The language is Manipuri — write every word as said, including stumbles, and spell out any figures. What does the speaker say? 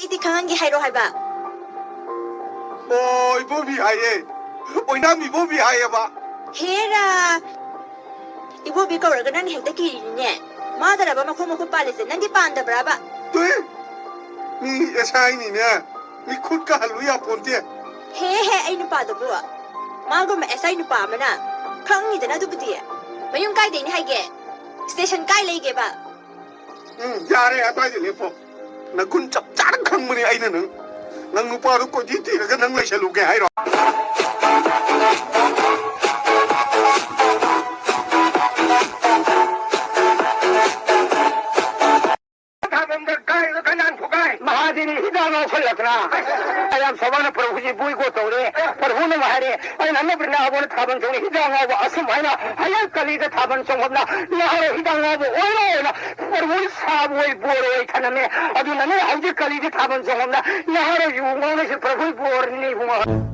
ꯑꯩꯗꯤ ꯈꯪꯍꯟꯒꯦ ꯍꯥꯏꯔꯣ ꯍꯥꯏꯕ? ꯑꯣ, ꯏꯕꯣꯕꯤ ꯍꯥꯏꯌꯦ꯫ ꯑꯣꯏꯅꯥꯝ ꯏꯕꯣꯕꯤ ꯍꯥꯏꯌꯦꯕ꯫ ꯍꯦꯔꯥ! ꯏꯕꯣꯕꯤ ꯀꯧꯔꯒ ꯅꯪꯅ ꯍꯦꯛꯇ ꯀꯤꯔꯤꯅꯤꯅꯦ꯫ ꯃꯥꯗꯔꯕ ꯃꯈꯣꯡ ꯃꯈꯨꯠ ꯄꯥꯜꯂꯤꯁꯦ, ꯅꯪꯗꯤ ꯄꯥꯟꯗꯕ꯭ꯔꯥꯕ? ꯇꯨꯏ! ꯃꯤ ꯑꯦꯁ ꯑꯥꯏꯅꯤꯅꯦ꯫ ꯃꯤꯈꯨꯠꯀ ꯍꯜꯂꯨ ꯌꯥꯄꯣꯟꯇꯦ꯫ ꯍꯦ ꯍꯦ, ꯑꯩ ꯅꯨꯄꯥꯗꯨꯕꯨ꯫ ꯃꯥꯒꯨꯝꯕ ꯑꯦꯁ ꯑꯥꯏ ꯅꯨꯄꯥ ꯑꯃꯅ꯫ ꯈꯪꯅꯤꯗꯅ ꯑꯗꯨꯕꯨꯗꯤ꯫ ꯃꯌꯨꯝ ꯀꯥꯏꯗꯩꯅꯤ ꯍꯥꯏꯒꯦ? ꯁ꯭ꯇꯦꯁꯟ ꯀꯥꯏ ꯂꯩꯒꯦꯕ? ꯎꯝ, ꯌꯥꯔꯦ, ꯑꯗ꯭ꯋꯥꯏꯗ ꯂꯦꯞꯄꯣ꯫ ꯅꯒꯨꯟ ꯆꯞ ꯆꯥꯅ ꯈꯪꯕꯅꯦ ꯑꯩꯅ ꯅꯪ꯫ ꯅꯪ ꯅꯨꯄꯥꯗꯣ ꯀꯣꯏꯊꯤ ꯊꯤꯔꯒ ꯅꯪ ꯂꯩꯁꯜꯂꯨꯒꯦ ꯍꯥꯏꯔꯣ? ꯊꯥꯕꯝꯗ ꯀꯥꯏꯗ ꯀꯅꯥꯟ ꯊꯨꯒꯥꯏ? ꯃꯍꯥꯗꯦꯕꯤ ꯍꯤꯗꯥꯛ ꯉꯥꯎꯁꯜꯂꯛꯇꯅ꯫ ꯃꯌꯥꯝ ꯁꯣꯕꯥꯅ ꯄ꯭ꯔꯚꯨꯁꯤ ꯕꯣꯏꯀꯣꯠ ꯇꯧꯔꯦ꯫ ꯄ꯭ꯔꯚꯨꯅ ꯑꯃꯨꯛ ꯍꯥꯏꯔꯦ, "ꯑꯩꯅ ꯑꯅꯕ꯭ꯔ ꯅꯥꯕꯣꯅ ꯊꯥꯕꯜ ꯆꯣꯡꯉꯦ, ꯍꯤꯗꯥꯛ ꯉꯥꯎꯕ ꯑꯁꯨꯝ ꯍꯥꯏꯅ ꯍꯌꯦꯡ ꯀꯂꯤꯗ ꯊꯥꯕꯜ ꯆꯣꯡꯐꯝꯅ ꯅꯍꯥꯔꯣꯜ ꯍꯤꯗꯥꯛ ꯉꯥꯎꯕ ꯑꯣꯏꯔꯣꯅ ꯄ꯭ꯔꯚꯨꯅ ꯁꯥꯕ ꯑꯣꯏ ꯕꯣꯔ ꯑꯣꯏ ꯊꯅꯝꯃꯦ꯫ ꯑꯗꯨꯅꯅꯦ ꯍꯧꯖꯤꯛ ꯀꯂꯤꯗ ꯊꯥꯕꯜ ꯆꯣꯡꯐꯝꯅ ꯅꯍꯥꯔꯣꯜ ꯌꯨ ꯉꯥꯎꯅꯁꯤ ꯄ꯭ꯔꯚꯨ ꯕꯣꯔꯅꯤ ꯏꯕꯨꯡꯉꯣ"꯫